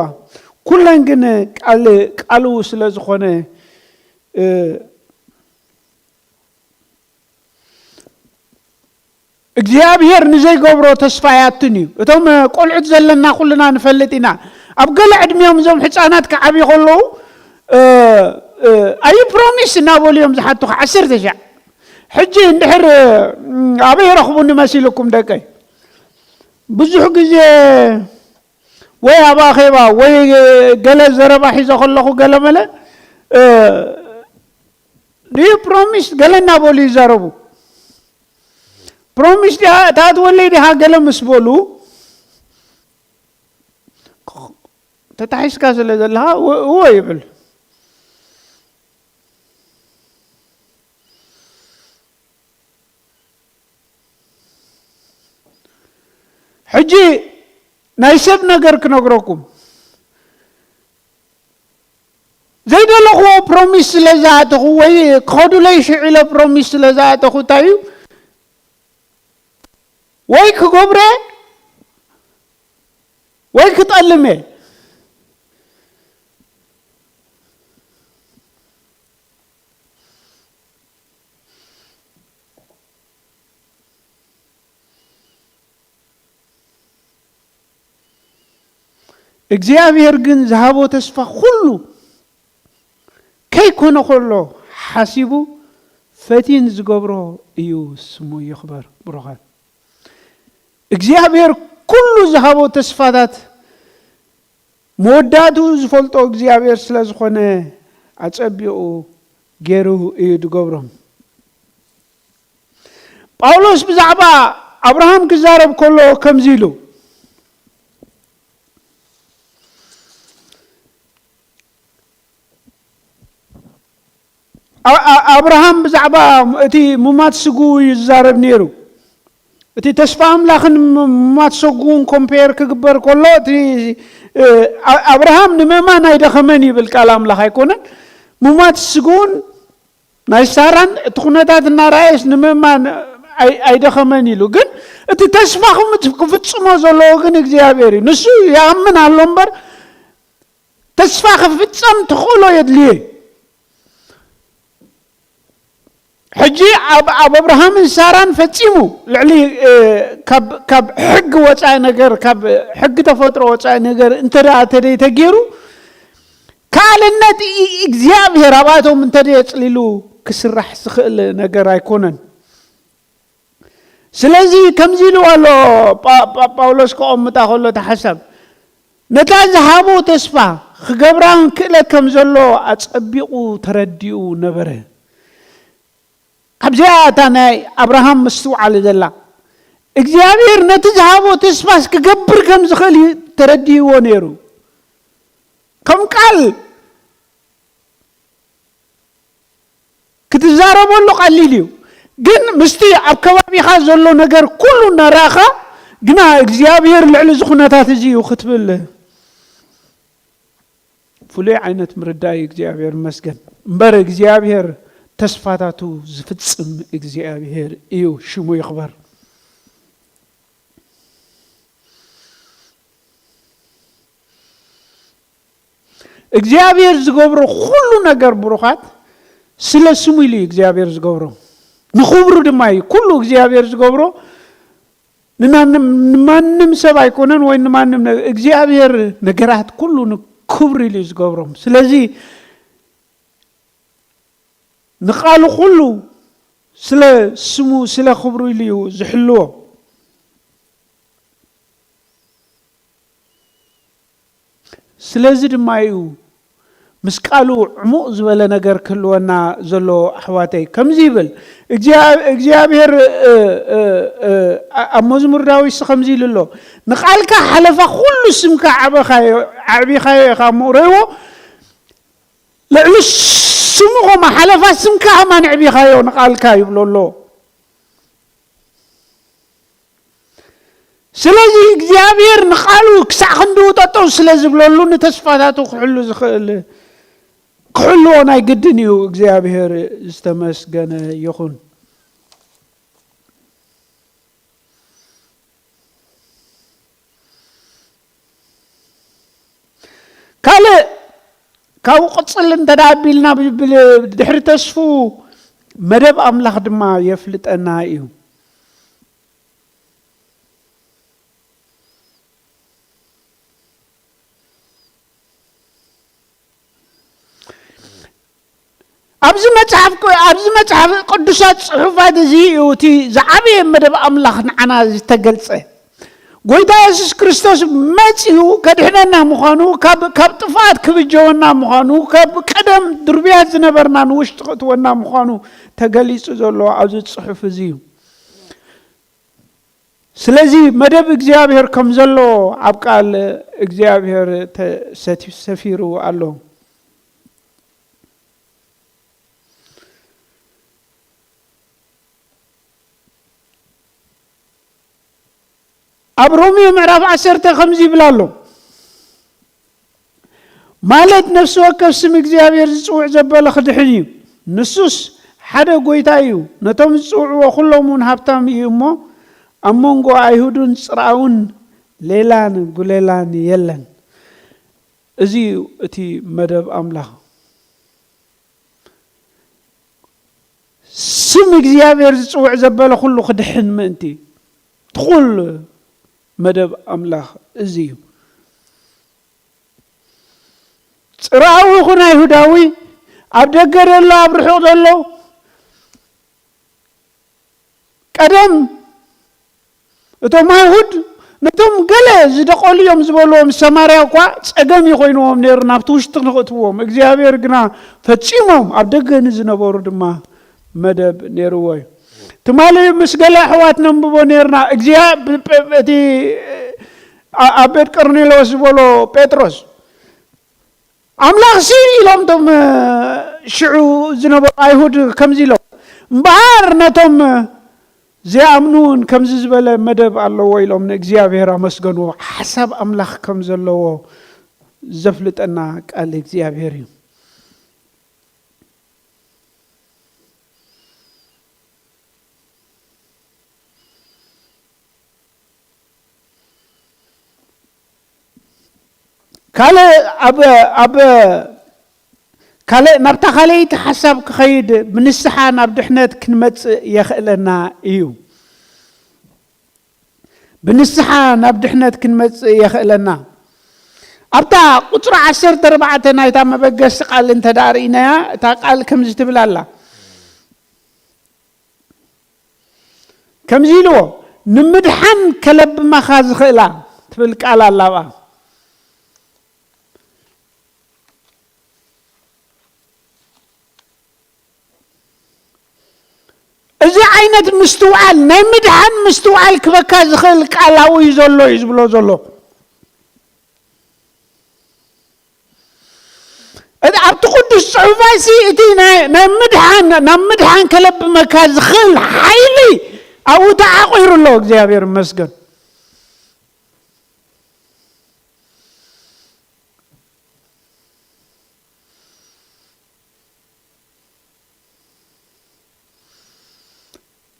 ኩለን ግን ቃል፣ ቃሉ ስለ ዝኾነ፣ እ፣ እግዚኣብሔር ንዘይገብሮ ተስፋ ኣያትን እዩ። እቶም፣ እ፣ ቆልዑት ዘለና ኩልና ንፈልጥ ኢና። ኣብ ገለ ዕድሚኦም እዞም ሕፃናት ክዓብዩ ከለዉ፣ እ፣ እ፣ ኣዩ ፕሮሚስ እናበሉ እዮም ዝሓቱኻ፣ ዓሰርተ ሻዕ። ሕጂ እንድሕር፣ እ፣ ኣበይ ረኽቡኒ መሲልኩም ደቀይ? ብዙሕ ግዜ ወይ ኣብ ኣኼባ ወይ ገለ ዘረባ ሒዘ ከለኹ ገለ መለ፣ እ፣ ድዩ ፕሮሚስ ገለ እናበሉ ይዛረቡ። ፕሮሚስ ድያ፣ እታ ትወለይ ዲኻ ገለ ምስ በሉ፣ ተታሒዝካ ስለ ዘለኻ፣ እወ፣ እወ ይብል። ሕጂ ናይ ሰብ ነገር ክነግረኩም። ዘይደለኽዎ ፕሮሚስ ስለ ዝኣተኹ ወይ ክኸዱለይ ሽዑ ኢለ ፕሮሚስ ስለ ዝኣተኹ እንታይ እዩ? ወይ ክገብረ ወይ ክጠልመ። እግዚኣብሔር ግን ዝሃቦ ተስፋ ኩሉ ከይኮነ ከሎ ሓሲቡ ፈቲን ዝገብሮ እዩ። ስሙ ይኽበር። ብሩኻት፣ እግዚኣብሔር ኩሉ ዝሃቦ ተስፋታት መወዳእትኡ ዝፈልጦ እግዚኣብሔር ስለ ዝኾነ ኣጸቢቑ ገይሩ እዩ ዝገብሮም። ጳውሎስ ብዛዕባ ኣብርሃም ክዛረብ ከሎ ከምዚ ኢሉ፣ ኣ-፣ ኣ-፣ ኣብርሃም ብዛዕባ እቲ ሙማት ስግኡ እዩ ዝዛረብ ነይሩ። እቲ ተስፋ ኣምላኽን ምማት ሰጉን ኮምፔር ክግበር ከሎ፣ እቲ ኣብርሃም ንምእማን ኣይደኸመን ይብል ቃል ኣምላኽ ኣይኮነን። ምማት ስጉን ናይ ሳራን እቲ ኩነታት እናረኣየስ ንምእማን ኣይደኸመን ኢሉ። ግን እቲ ተስፋ ክፍጽሞ ዘለዎ ግን እግዚኣብሔር እዩ። ንሱ ይኣምን ኣሎ እምበር፣ ተስፋ ክፍጸም ተኽእሎ የድልየ። ሕጂ ኣብ ኣብርሃምን ሳራን ፈጺሙ ልዕሊ ካብ ሕጊ ወፃኢ ነገር፣ ካብ ሕጊ ተፈጥሮ ወፃኢ ነገር እንተ ተደይ ተገይሩ፣ ካልእነት እግዚኣብሔር ኣብኣቶም እንተ የፅሊሉ ክስራሕ ዝኽእል ነገር ኣይኮነን። ስለዚ ከምዚ ኢሉ ኣሎ ጳውሎስ፣ ከቐምጣ ከሎ እቲ ሓሳብ፣ ነታ ዝሃቦ ተስፋ ክገብራን ክእለት ከም ዘሎ ኣጸቢቑ ተረዲኡ ነበረ። ኣብዚኣ እታ ናይ ኣብርሃም ምስትውዓል ዘላ፣ እግዚኣብሔር ነቲ ዝሃቦ ተስፋስ ክገብር ከም ዝኽእል እዩ ተረዲእዎ ነይሩ። ከም ቃል ክትዛረበሉ ቀሊል እዩ፣ ግን ምስቲ ኣብ ከባቢኻ ዘሎ ነገር ኩሉ እናረእኻ ግና እግዚኣብሔር ልዕሊ እዚ ኩነታት እዚ እዩ ክትብል ፍሉይ ዓይነት ምርዳእ እዩ። እግዚኣብሔር ይመስገን እምበር እግዚኣብሔር ተስፋታቱ ዝፍጽም እግዚኣብሔር እዩ። ሽሙ ይኽበር። እግዚኣብሔር ዝገብሮ ኩሉ ነገር ብሩኻት ስለ ስሙ ኢሉ እዩ እግዚኣብሔር ዝገብሮ፣ ንኽብሩ ድማ እዩ ኩሉ እግዚኣብሔር ዝገብሮ። ንናንም ንማንም ሰብ ኣይኮነን ወይ ንማንም ነ እግዚኣብሔር ነገራት ኩሉ ንክብሩ ኢሉ እዩ ዝገብሮም። ስለዚ ንቃሉ ኩሉ ስለ ስሙ ስለ ክብሩ ኢሉ እዩ ዝሕልዎ። ስለዚ ድማ እዩ ምስ ቃሉ ዕሙቕ ዝበለ ነገር ክህልወና ዘሎ። ኣሕዋተይ ከምዚ ይብል እግዚኣብሔር ኣብ መዝሙር ዳዊት ከምዚ ኢሉ ኣሎ፣ ንቃልካ ሓለፋ ኩሉ ስምካ ዓበኻዮ ዓዕቢኻዮ ኢኻ እሞ ረይዎ ልዕሊ ስሙ ኸማ ሓለፋ ስምካ ኸማ ንዕቢኻዮ ንቃልካ ይብሎ ኣሎ። ስለዚ እግዚኣብሔር ንቃሉ ክሳዕ ክንድኡ ጠጠው ስለ ዝብለሉ ንተስፋታቱ ክሕሉ ዝኽእል ክሕልዎ ናይ ግድን እዩ። እግዚኣብሔር ዝተመስገነ ይኹን። ካልእ ካብኡ ቅጽል እንተ ኣቢልና ድሕሪ ተስፉ መደብ ኣምላኽ ድማ የፍልጠና እዩ። ኣብዚ መፅሓፍ ኣብዚ መፅሓፍ ቅዱሳት ፅሑፋት እዚ እዩ እቲ ዝዓበየ መደብ ኣምላኽ ንዓና ዝተገልፀ። ጎይታ የሱስ ክርስቶስ መፂኡ ከድሕነና ምዃኑ፣ ካብ ጥፍኣት ክብጀወና ምዃኑ፣ ካብ ቀደም ድርብያት ዝነበርና ንውሽጢ ክእትወና ምዃኑ ተገሊፁ ዘሎ ኣብዚ ፅሑፍ እዚ እዩ። ስለዚ መደብ እግዚኣብሔር ከም ዘሎ ኣብ ቃል እግዚኣብሔር ሰፊሩ ኣሎ። ኣብ ሮሜ ምዕራፍ ዓሰርተ ከምዚ ይብል ኣሎ፣ ማለት ነፍሲ ወከፍ ስም እግዚኣብሔር ዝጽውዕ ዘበለ ክድሕን እዩ። ንሱስ ሓደ ጎይታ እዩ፣ ነቶም ዝጽውዕዎ ኩሎም እውን ሃብታም እዩ እሞ፣ ኣብ መንጎ ኣይሁድን ጽርኣውን ሌላን ጉሌላን የለን። እዚ እዩ እቲ መደብ ኣምላኽ። ስም እግዚኣብሔር ዝጽውዕ ዘበለ ኩሉ ክድሕን ምእንቲ ትኹል መደብ ኣምላኽ እዚ እዩ። ጽርኣዊ ይኹን ኣይሁዳዊ፣ ኣብ ደገ ዘሎ ኣብ ርሑቕ ዘሎ፣ ቀደም እቶም ኣይሁድ ነቶም ገለ ዝደቐሉ እዮም ዝበልዎም ሰማርያ እኳ ጸገም እዩ ኮይንዎም ነይሩ ናብቲ ውሽጢ ንኽእትዎም። እግዚኣብሔር ግና ፈጺሞም ኣብ ደገ ንዝነበሩ ድማ መደብ ነይርዎ እዩ። ትማሊ ምስ ገለ ኣሕዋት ነንብቦ ነይርና። እግዚኣብ-፣ እቲ ኣብ ቤት ቀርኔሎስ ዝበሎ ጴጥሮስ ኣምላኽ ሲ ኢሎም እቶም ሽዑ ዝነበሩ ኣይሁድ ከምዚ ኢሎም፣ እምበኣር ነቶም ዘይኣምኑ እውን ከምዚ ዝበለ መደብ ኣለዎ ኢሎም ንእግዚኣብሔር ኣመስገንዎ። ሓሳብ ኣምላኽ ከም ዘለዎ ዘፍልጠና ቃል እግዚኣብሔር እዩ። ካልእ ኣብ ኣብ ካልእ ናብታ ካልኣይቲ ሓሳብ ክኸይድ፣ ብንስሓ ናብ ድሕነት ክንመጽእ የኽእለና እዩ። ብንስሓ ናብ ድሕነት ክንመጽእ የኽእለና። ኣብታ ቁጽሪ ዓሰርተ ኣርባዕተ ናይታ መበገሲ ቃል እንተ ደኣ ርኢናያ፣ እታ ቃል ከምዚ ትብል ኣላ። ከምዚ ኢልዎ፣ "ንምድሓን ከለብማኻ ዝኽእላ" ትብል ቃል ኣላ ኣብኣ። እዚ ዓይነት ምስትውዓል፣ ናይ ምድሓን ምስትውዓል ክበካ ዝኽእል ቃል ኣብኡ እዩ ዘሎ እዩ ዝብሎ ዘሎ። እቲ ኣብቲ ቅዱስ ጽሑፋሲ እቲ ናይ ናይ ምድሓን፣ ናብ ምድሓን ከለብመካ ዝኽእል ሓይሊ ኣብኡ ተዓቒሩ ኣሎ። እግዚኣብሔር ይመስገን።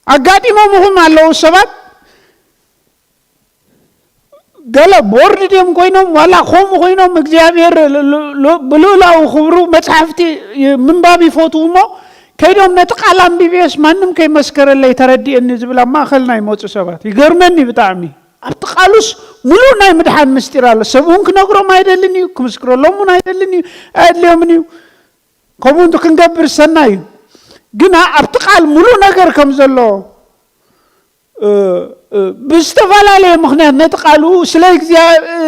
ኣጋጢሞምኹም ኣለዉ ሰባት፣ ገለ ቦርድ ድዮም ኮይኖም ዋላ ከምኡ ኮይኖም፣ እግዚኣብሔር ል- ል- ል- ብልኡላዊ ክብሩ መጽሓፍቲ ይ- ምንባብ ይፈትዉ እሞ፣ ከይዶም ነቲ ቃል ኣንቢብዮስ ማንም ከይመስከረለይ ተረዲእኒ ዝብል ኣብ ማእከልና ይመጹ ሰባት። ይገርመኒ ብጣዕሚ። ኣብቲ ቃሉስ ምሉእ ናይ ምድሓን ምስጢር ኣሎ። ሰብ እውን ክነግሮም ኣይደልን እዩ፣ ክምስክረሎም እውን ኣይደልን እዩ፣ ኣየድልዮምን እዩ። ከምኡ እንተ ክንገብር ሰናይ እዩ። ግና ኣብቲ ቃል ምሉእ ነገር ከም ዘሎ እ፣ እ፣ ብዝተፈላለየ ምኽንያት ነቲ ቃሉ ስለ እግዚኣብ-፣ እ፣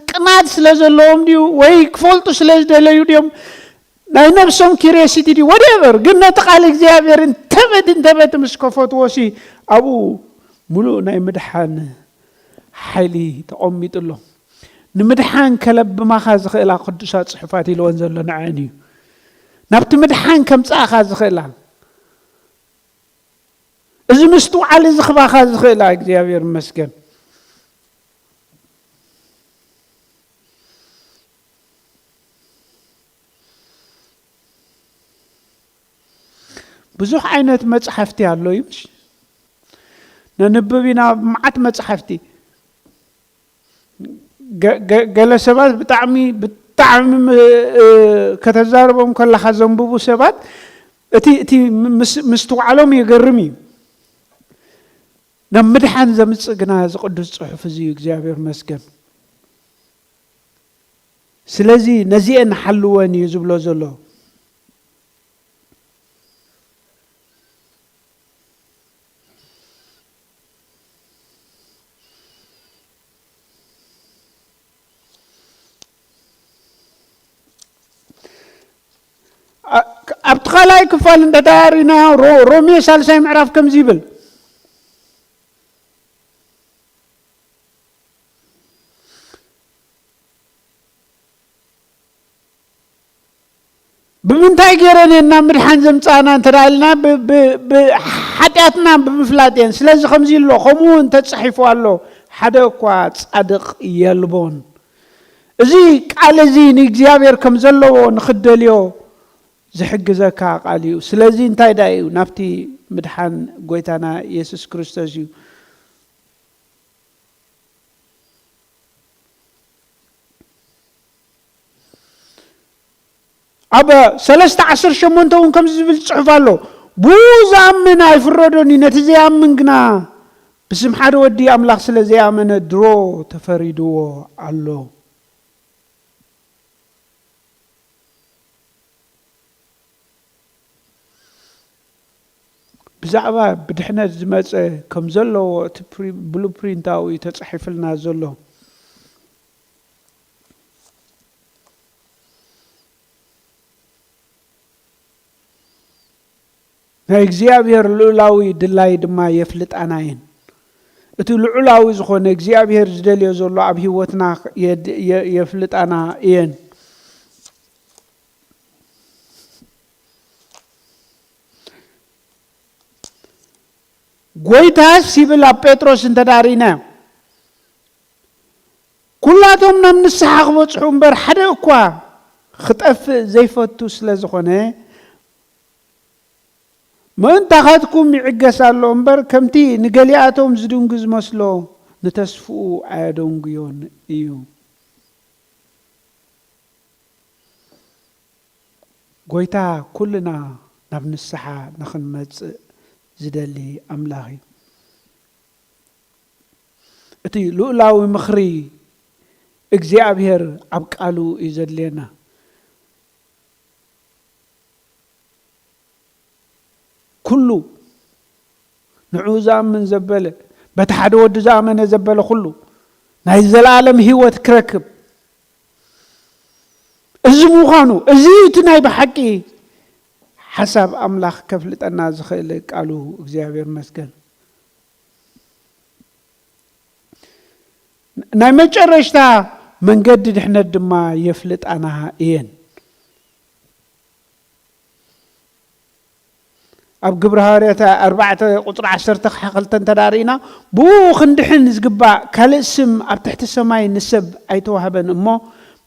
ቅንኣት ስለ ዘለዎም ድዩ ወይ ክፈልጡ ስለ ዝደለዩ ድዮም፣ ናይ ነብሶም ኪሪዮሲቲ ድዩ፣ ወደቨር፣ ግን ነቲ ቃል እግዚኣብሔር እንተበት እንተበት ምስ ከፈትዎ ሲ ኣብኡ ምሉእ ናይ ምድሓን ሓይሊ ተቐሚጡ ኣሎ። ንምድሓን ከለብማኻ ዝኽእላ ቅዱሳት ጽሑፋት ኢልወን ዘሎ ንዐን እዩ። ናብቲ ምድሓን ከምጽኣኻ ዝኽእላ፣ እዚ ምስትውዓል እዚ ክባኻ ዝኽእላ እግዚኣብሔር ይመስገን። ብዙሕ ዓይነት መጽሓፍቲ ኣሎ እዩ፣ ምሽ? ነንብብ ኢና፣ መዓት መጽሓፍቲ። ገ- ገ- ገለ ሰባት ብጣዕሚ ብጣዕሚ ም- እ- ከተዛርቦም ከለኻ ዘንብቡ ሰባት እቲ እቲ ምስ- ምስትውዓሎም የገርም እዩ። ናብ ምድሓን ዘምጽእ ግና እዚ ቅዱስ ጽሑፍ እዚ እዩ። እግዚኣብሔር መስገን። ስለዚ ነዚአን ሓልወን እዩ ዝብሎ ዘሎ። ኣብቲ ካልኣይ ክፋል እንተተሃሪና ሮሜ ሳልሳይ ምዕራፍ ከምዚ ይብል። ብምንታይ ገይረን እየን ናብ ምድሓን ዘምፃእና እንተ ኢልና፣ ብሓጢኣትና ብምፍላጥ እየን። ስለዚ ከምዚ ኣሎ፣ ከምኡ እውን ተፃሒፉ ኣሎ፣ ሓደ እኳ ፃድቕ የልቦን። እዚ ቃል እዚ ንእግዚኣብሔር ከም ዘለዎ ንክደልዮ ዝሕግዘካ ቃል እዩ። ስለዚ እንታይ ዳ እዩ ናብቲ ምድሓን ጎይታና የሱስ ክርስቶስ እዩ። ኣብ ሰለስተ ዓሰርተ ሸሞንተ እውን ከምዚ ዝብል ጽሑፍ ኣሎ፣ "ብኡ ዝኣምን ኣይፍረዶን እዩ፣ ነቲ ዘይኣምን ግና ብስም ሓደ ወዲ ኣምላኽ ስለ ዘይኣመነ ድሮ ተፈሪድዎ ኣሎ።" ብዛዕባ ብድሕነት ዝመጸ ከም ዘለዎ እቲ ፕሪ- ብሉፕሪንታዊ ተጻሒፍልና ዘሎ። ናይ እግዚኣብሔር ልዑላዊ ድላይ ድማ የፍልጣና እየን። እቲ ልዑላዊ ዝኾነ እግዚኣብሔር ዝደልዮ ዘሎ ኣብ ህይወትና የድ- የ- የፍልጣና እየን። ጎይታስ ይብል ኣብ ጴጥሮስ እንተ ደኣ ርኢናዮ፣ ኩላቶም ናብ ንስሓ ክበጽሑ እምበር፣ ሓደ እኳ ክጠፍእ ዘይፈቱ ስለ ዝኾነ፣ ምእንታኻትኩም ይዕገስ ኣሎ እምበር፣ ከምቲ ንገሊኣቶም ዝድንጉ ዝመስሎ፣ ንተስፍኡ ኣየደንጉዮን እዩ። ጎይታ ኩልና ናብ ንስሓ ንኽንመጽእ ዝደሊ ኣምላኽ እዩ። እቲ ልኡላዊ ምኽሪ እግዚኣብሔር ኣብ ቃሉ እዩ ዘድልየና። ኩሉ ንዕኡ ዝኣምን ዘበለ፣ በቲ ሓደ ወዱ ዝኣመነ ዘበለ ኩሉ ናይ ዘለኣለም ህይወት ክረክብ። እዚ ምዃኑ፣ እዚ እቲ ናይ ብሓቂ ሓሳብ ኣምላኽ ከፍልጠና ዝኽእል ቃሉ። እግዚኣብሔር ይመስገን። ናይ መጨረሽታ መንገዲ ድሕነት ድማ የፍልጣና እየን። ኣብ ግብሪ ሃዋርያት ኣርባዕተ ቁጽሪ ዓሰርተ ክሓ ክልተ እንተ ደኣ ርኢና፣ ብኡ ክንድሕን ዝግባእ ካልእ ስም ኣብ ትሕቲ ሰማይ ንሰብ ኣይተዋህበን እሞ፣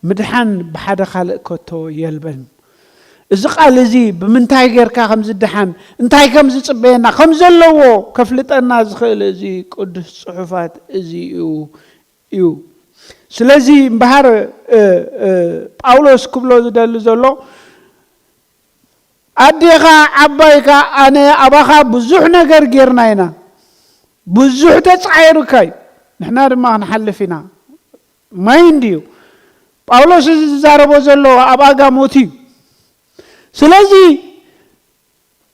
ምድሓን ብሓደ ካልእ ከቶ የልበን። እዚ ቃል እዚ ብምንታይ ጌርካ ከም ዝደሓን፣ እንታይ ከም ዝጽበየና ከም ዘለዎ ከፍልጠና ዝኽእል እዚ ቅዱስ ጽሑፋት እዚ እዩ፣ እዩ። ስለዚ እምበሃር፣ እ፣ እ፣ ጳውሎስ ክብሎ ዝደሊ ዘሎ፣ ኣዴኻ ዓባይካ ኣነ ኣባኻ ብዙሕ ነገር ጌርና ኢና፣ ብዙሕ ተጻዒሩካ እዩ፣ ንሕና ድማ ክንሓልፍ ኢና። ማይንድ እዩ፣ ጳውሎስ እዚ ዝዛረቦ ዘሎ ኣብ ኣጋ ሞት እዩ። ስለዚ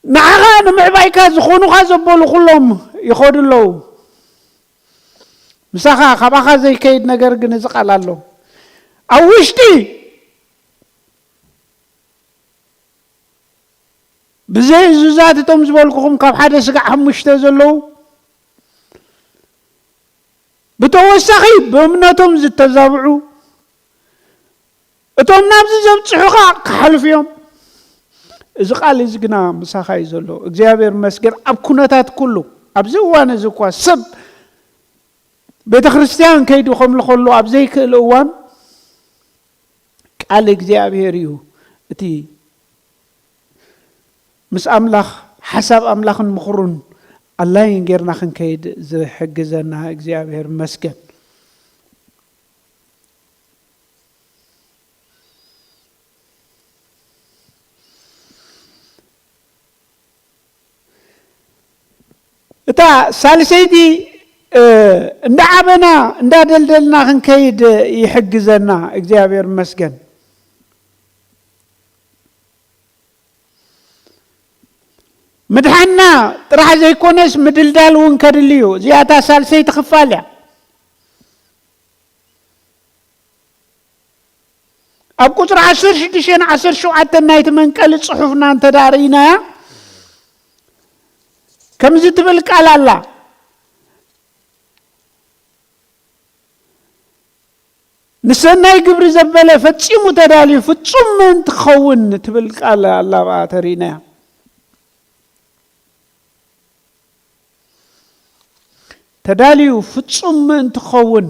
ንዓኻ ንምዕባይካ ዝኾኑኻ ዘበሉ ኩሎም ይኸዱ ኣለዉ። ምሳኻ፣ ካባኻ ዘይከይድ ነገር ግን እዚ ቃል ኣሎ። ኣብ ውሽጢ ብዘይ እዙዛት እቶም ዝበልኩኹም ካብ ሓደ ስጋዕ ሓሙሽተ ዘለዉ፣ ብተወሳኺ ብእምነቶም ዝተዛብዑ፣ እቶም ናብዚ ዘብጽሑኻ ክሓልፉ እዮም። እዚ ቃል እዚ ግና ምሳኻ እዩ ዘሎ። እግዚኣብሔር ይመስገን፣ ኣብ ኩነታት ኩሉ፣ ኣብዚ እዋን እዚ እኳ ሰብ ቤተ ክርስቲያን ከይዱ ከምልኸሉ ኣብ ዘይክእል እዋን፣ ቃል እግዚኣብሔር እዩ እቲ ምስ ኣምላኽ፣ ሓሳብ ኣምላኽን ምኽሩን ኣላይን ጌርና ክንከይድ ዝሕግዘና እግዚኣብሔር ይመስገን። እታ ሳልሰይቲ፣ እ፣ እንዳዓበና እንዳደልደልና ክንከይድ ይሕግዘና እግዚኣብሔር ይመስገን። ምድሓንና ጥራሕ ዘይኮነስ ምድልዳል እውን ከድሊ እዩ። እዚኣ እታ ሳልሰይቲ ክፋል እያ። ኣብ ቁጽሪ ዓሰርተ ሽዱሽተን ዓሰርተ ሸውዓተን ናይቲ መንቀሊ ጽሑፍና እንተ ደኣ ርኢናያ፣ ከምዚ ትብል ቃል ኣላ። ንሰናይ ግብሪ ዘበለ ፈጺሙ ተዳልዩ ፍጹም ምእንቲ ክኸውን ትብል ቃል ኣላ ብኣ ተሪእናያ። ተዳልዩ ፍጹም ምእንቲ ክኸውን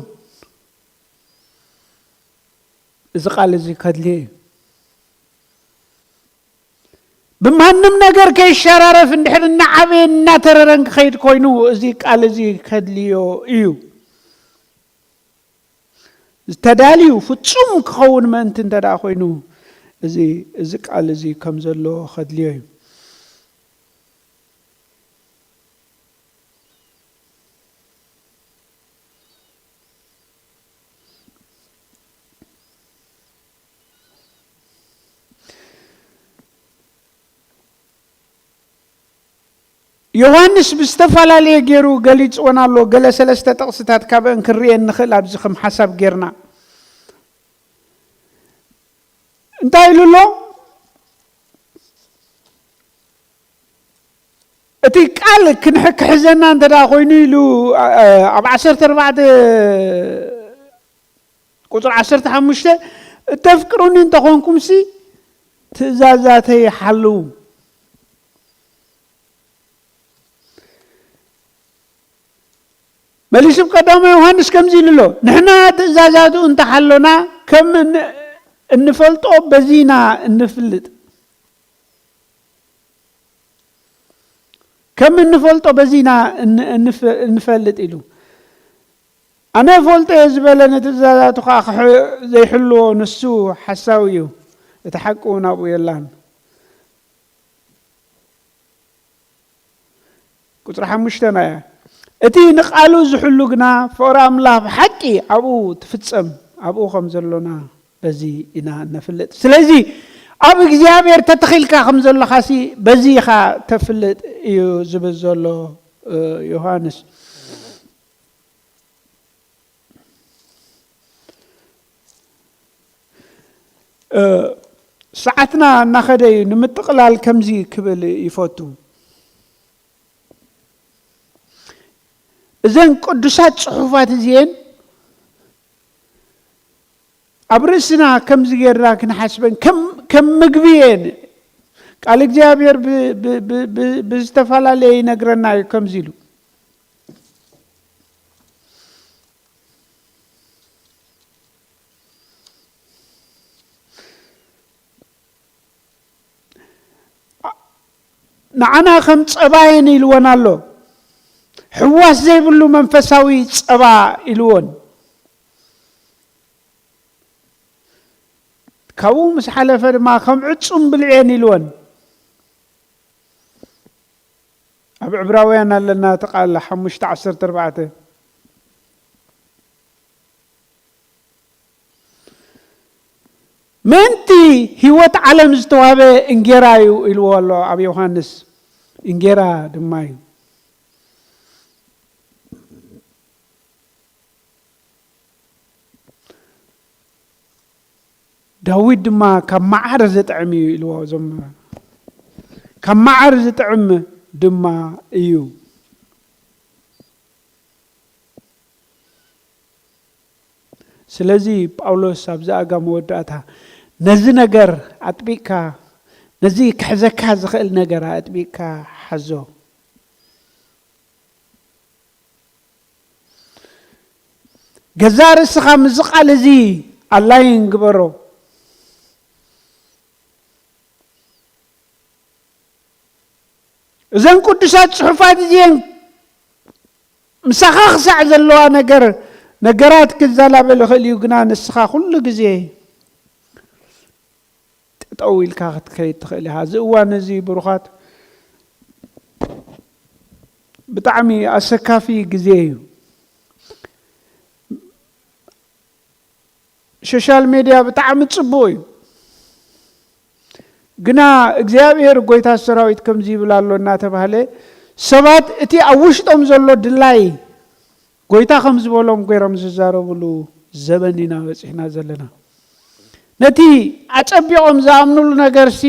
እዚ ቃል እዚ ከድልዮ እዩ። ብማንም ነገር ከይሸራረፍ እንድሕር እናዓበየን እናተረረን ክኸይድ ኮይኑ፣ እዚ ቃል እዚ ከድልዮ እዩ። ተዳልዩ ፍጹም ክኸውን ምእንቲ እንተ ደኣ ኮይኑ፣ እዚ፣ እዚ ቃል እዚ ከም ዘሎ ከድልዮ እዩ። ዮሃንስ ብዝተፈላለየ ገይሩ ገሊጽወን ኣሎ። ገለ ሰለስተ ጥቕስታት ካብአን ክንርእየን ንኽእል፣ ኣብዚ ከም ሓሳብ ጌርና። እንታይ ኢሉ ኣሎ? እቲ ቃል ክንሕ-፣ ክሕዘና እንተ ደኣ ኮይኑ ኢሉ፣ ኣ-፣ ኣብ ዓሰርተ ኣርባዕተ ቁጽሪ ዓሰርተ ሓሙሽተ፣ "እተፍቅሩኒ እንተኾንኩምሲ ትእዛዛተይ ሓልዉ። መሊሱ ቀዳማይ ዮሃንስ ከምዚ ኢሉ ኣሎ፣ "ንሕና ትእዛዛቱ እንተሓሎና ከም ን-፣ እንፈልጦ በዚና እንፍልጥ፣ ከም እንፈልጦ በዚና እን-፣ እንፍ-፣ እንፈልጥ" ኢሉ። "ኣነ እፈልጦ እየ ዝበለ ንትእዛዛቱ ኸዓ ክሕ-፣ ዘይሕልዎ ንሱ ሓሳዊ እዩ፣ እቲ ሓቂ እውን ኣብኡ የላን።" ቁጽሪ ሓሙሽተ ናያ፣ "እቲ ንቃሉ ዝሕሉ ግና ፍቕሪ ኣምላኽ ብሓቂ ኣብኡ ትፍጸም፣ ኣብኡ ከም ዘሎና በዚ ኢና እነፍልጥ።" ስለዚ ኣብ እግዚኣብሔር ተተኺልካ ከም ዘለኻሲ በዚ ኢኻ ተፍልጥ እዩ ዝብል ዘሎ፣ እ፣ ዮሃንስ። እ፣ ሰዓትና እናኸደ እዩ። ንምጥቕላል ከምዚ ክብል ይፈቱ። እዘን ቅዱሳት ጽሑፋት እዚኤን ኣብ ርእስና ከምዚ ጌርና ክንሓስበን ከም፣ ከም ምግቢ እየን። ቃል እግዚኣብሔር ብ-፣ ብ-፣ ብ-፣ ብ-፣ ብዝተፈላለየ ይነግረና እዩ ከምዚ ኢሉ። ንዓና ከም ጸባ እየን ኢልወን ኣሎ። ሕዋስ ዘይብሉ መንፈሳዊ ጸባ ኢልወን። ካብኡ ምስ ሓለፈ ድማ ከም ዕጹም ብልዕ እየን ኢልወን። ኣብ ዕብራውያን ኣለና እቲ ቃል ሓሙሽተ ዓሰርተ ኣርባዕተ። "ምእንቲ ህይወት ዓለም ዝተዋህበ እንጌራ እዩ" ኢልዎ ኣሎ ኣብ ዮሃንስ። እንጌራ ድማ እዩ። ዳዊት ድማ "ካብ መዓር ዝጥዕም እዩ" ኢልዎ። እዞም "ካብ መዓር ዝጥዕም ድማ እዩ።" ስለዚ ጳውሎስ ኣብዚ ኣጋ መወዳእታ፣ "ነዚ ነገር ኣጥቢቅካ፣ ነዚ ክሕዘካ ዝኽእል ነገር ኣጥቢቅካ ሓዞ። ገዛእ ርእስኻ ምስዚ ቃል እዚ ኣላይን ግበሮ። እዘን ቅዱሳት ጽሑፋት እዚኤን ምሳኻ ክሳዕ ዘለዋ ነገር፣ ነገራት ክዘላበል ይኽእል እዩ፣ ግና ንስኻ ኩሉ ግዜ ጠጠው ኢልካ ክትከይድ ትኽእል ኢኻ። እዚ እዋን እዚ ብሩኻት ብጣዕሚ ኣሰካፊ ግዜ እዩ። ሶሻል ሜድያ ብጣዕሚ ጽቡቕ እዩ። ግና እግዚኣብሔር ጎይታ ሰራዊት ከምዚ ይብል ኣሎ እናተባህለ ሰባት እቲ ኣብ ውሽጦም ዘሎ ድላይ ጎይታ ከም ዝበሎም ገይሮም ዝዛረብሉ ዘበን ኢና በጺሕና ዘለና። ነቲ ኣጸቢቖም ዝኣምኑሉ ነገርሲ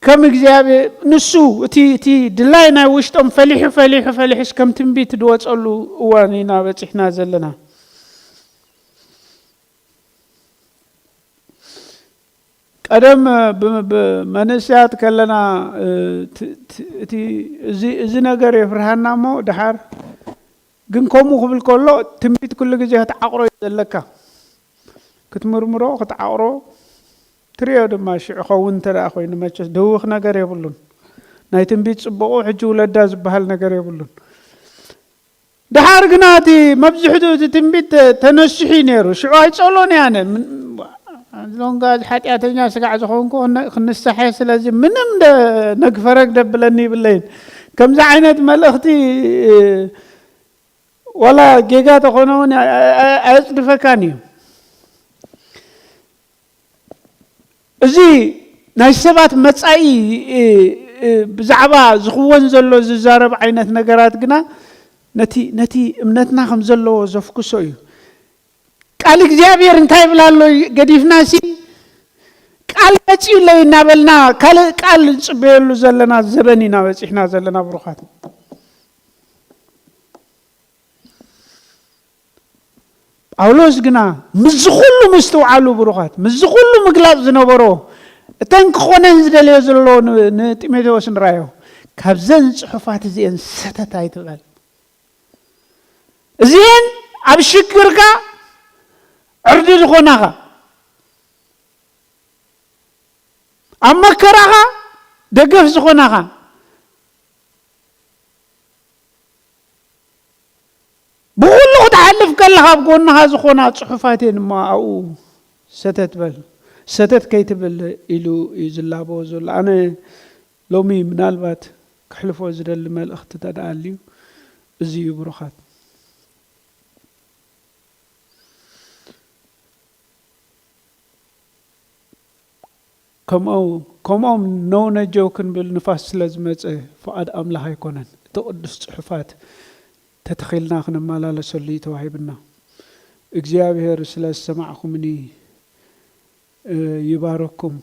ከም እግዚኣብሔር ንሱ እቲ፣ እቲ ድላይ ናይ ውሽጦም ፈሊሑ፣ ፈሊሑ፣ ፈሊሑስ ከም ትንቢት ዝወጸሉ እዋን ኢና በጺሕና ዘለና። ቀደም ብ-፣ ብ-፣ መንእሰያት ከለና፣ እ፣ ት-፣ ት-፣ እቲ፣ እዚ፣ እዚ ነገር የፍርሃና እሞ ደሓር ግን ከምኡ ክብል ከሎ ትንቢት ኩሉ ግዜ ክትዓቕሮ እዩ ዘለካ። ክትምርምሮ፣ ክትዓቕሮ፣ ትሪኦ ድማ ሽዑ ኸውን እንተ ደኣ ኮይኑ መቸስ ድህውኽ ነገር የብሉን። ናይ ትንቢት ጽቡቑ ሕጂ ውለዳ ዝበሃል ነገር የብሉን። ደሓር ግና እቲ መብዝሕትኡ እቲ ትንቢት ተ-፣ ተነሲሑ እዩ ነይሩ። ሽዑ ኣይጸሎን እየ ኣነ። ምን-፣ ሎንጋ ሓጢኣተኛ ስጋዕ ዝኾንኩ ክነ-፣ ክንሳሐ፣ ስለዚ ምንም ደ-፣ ነግፈረግ ደብለኒ ይብለይን። ከምዚ ዓይነት መልእኽቲ፣ እ፣ ዋላ ጌጋ ተኾነ እውን ኣየ-፣ ኣየ-፣ ኣየጽድፈካን እዩ። እዚ ናይ ሰባት መጻኢ፣ እ፣ እ፣ ብዛዕባ ዝኽወን ዘሎ ዝዛረብ ዓይነት ነገራት ግና ነቲ፣ ነቲ እምነትና ከም ዘለዎ ዘፍኩሶ እዩ። ቃል እግዚኣብሔር እንታይ ይብል ኣሎ ገዲፍናሲ፣ ቃል መጺኡለይ እናበልና ካልእ ቃል ንጽበየሉ ዘለና ዘበን ኢና በጺሕና ዘለና ብሩኻት። ጳውሎስ ግና ምስዚ ኩሉ ምስትውዓሉ ብሩኻት፣ ምስዚ ኩሉ ምግላጽ ዝነበሮ፣ እተን ክኾነን ዝደለዮ ዘሎ ን-፣ ንጢሞቴዎስ ንርኣዮ። ካብዘን ጽሑፋት እዚኤን ሰተት ኣይትበል። እዚኤን ኣብ ሽግርካ ዕርዲ ዝኾናኻ፣ ኣብ መከራኻ ደገፍ ዝኾናኻ፣ ብኹሉ ክትሓልፍ ከለኻ ኣብ ጎንኻ ዝኾና ጽሑፋት እየን እሞ ኣብኡ ሰተት በል። ሰተት ከይትብል ኢሉ እዩ ዝላበዎ ዘሎ። ኣነ ሎሚ ምናልባት ክሕልፎ ዝደሊ መልእኽቲ እንተ ደኣ ኣልዩ እዚ እዩ ብሩኻት። ከምኡ ከምኦም ነው ነጀው ክንብል ንፋስ ስለ ዝመጸ ፍቓድ ኣምላኽ ኣይኮነን። እቲ ቅዱስ ጽሑፋት ተተኺልና ክንመላለሰሉ እዩ ተዋሂብና። እግዚኣብሔር ስለ ዝሰማዕኩምኒ ይባረኩም።